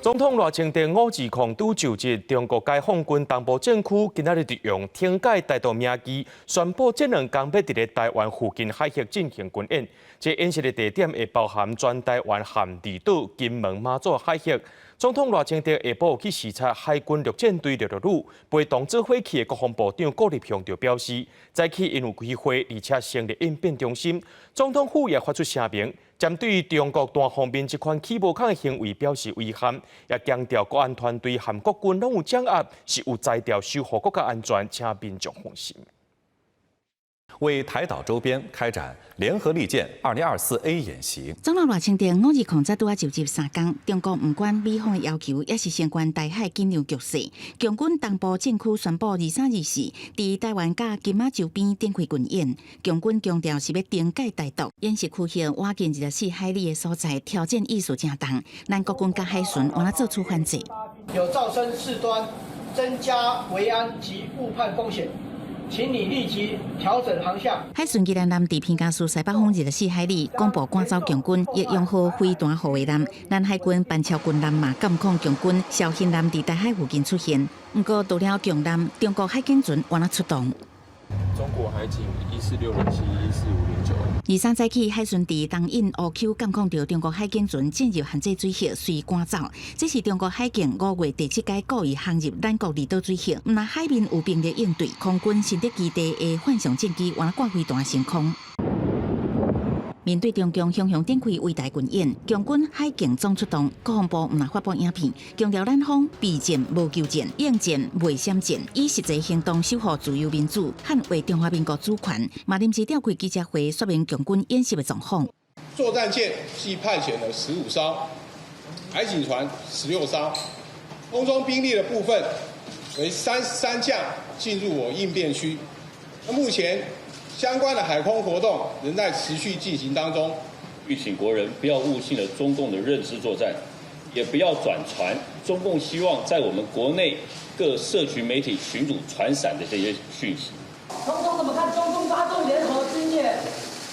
總統賴清德5/20拄就職，中國解放軍東部戰區今仔日就用懲戒台獨名義，宣布這兩工欲佇咧台灣附近海域進行軍演。這演習的地點會包含全台灣和離島、金門、馬祖海域。總統賴清德下晡去視察海軍陸戰隊六六旅，陪同指揮去的國防部長顧立雄就表示，早起𪜶有開會，而且成立應變中心。總統府也發出聲明，針對中國單方面這款起無空的行為表示遺憾，也強調國安團隊和國軍攏有掌握，是有才調守護國家安全，請民眾放心。為台島周邊開展聯合利劍2024A 演習。總統賴清德5/20才拄仔就職三工，中國毋管美方的要求，抑是升懸台海緊張局勢。共軍東部戰區宣布23、24佇台灣佮金馬周邊展開軍演。共軍強調是欲懲戒台獨，演習區域倚近24海里的所在，挑戰意思誠重。咱國軍佮海巡有按怎做出反制？有造成事端，增加維安及誤判風險。請你立即調整航向。海巡宜蘭艦佇屏嘉市西北方24海里，廣播趕走共軍益陽號飛彈護衛艦。咱海軍班超軍艦嘛監控共軍紹興艦佇台海附近出現。毋過除了共艦，中國海警船有按怎出動。中國海警14607、14509。23早起，海巡佇東引烏丘監控著中國海警船進入限制水域，隨趕走。這是中國海警5月第七擺故意航入咱國離島水域，毋但海面有兵力應對，空軍承德基地的反相戰機有按怎掛飛彈升空。面對中共雄雄展開圍台軍演，共軍海警總出動，國防部毋但發布影片，強調咱方避戰無求戰，應戰袂閃戰，以實際行動守護自由民主，捍衛中華民國主權。嘛臨時召開記者會，說明共軍演習的狀況。作戰艦計派遣了15艘，海警船16艘，空中兵力的部分為33架進入我應變區。那目前，相關的海空活動仍在持續進行當中。籲請國人不要誤信了中共的認知作戰，也不要轉傳中共希望在我們國內各社群媒體群組傳散的這些訊息。總統怎麼看中共發動聯合軍演？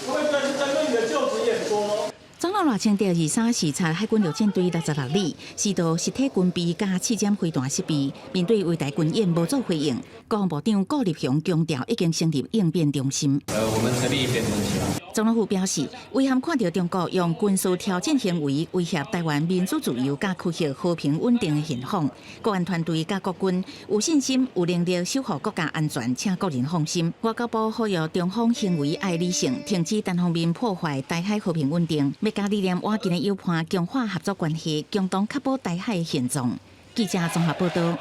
會不會是針對你的就職演說？總統賴清德23視察海軍陸戰隊66旅，視導實體軍備佮刺針飛彈設備，面對圍台軍演無做回應。國防部長顧立雄強調，已經成立應變中心。我們成立應變中心。總統府表示，遺憾看著中國用軍事挑戰行為威脅台灣民主自由佮區域和平穩定的現況。國安團隊佮國軍有信心、有能力守護國家安全，請國人放心。外交部呼籲中方行為愛理性，停止單方面破壞台海和平穩定，欲佮理念倚近的友伴強化合作關係，共同確保台海的現狀。記者綜合報道。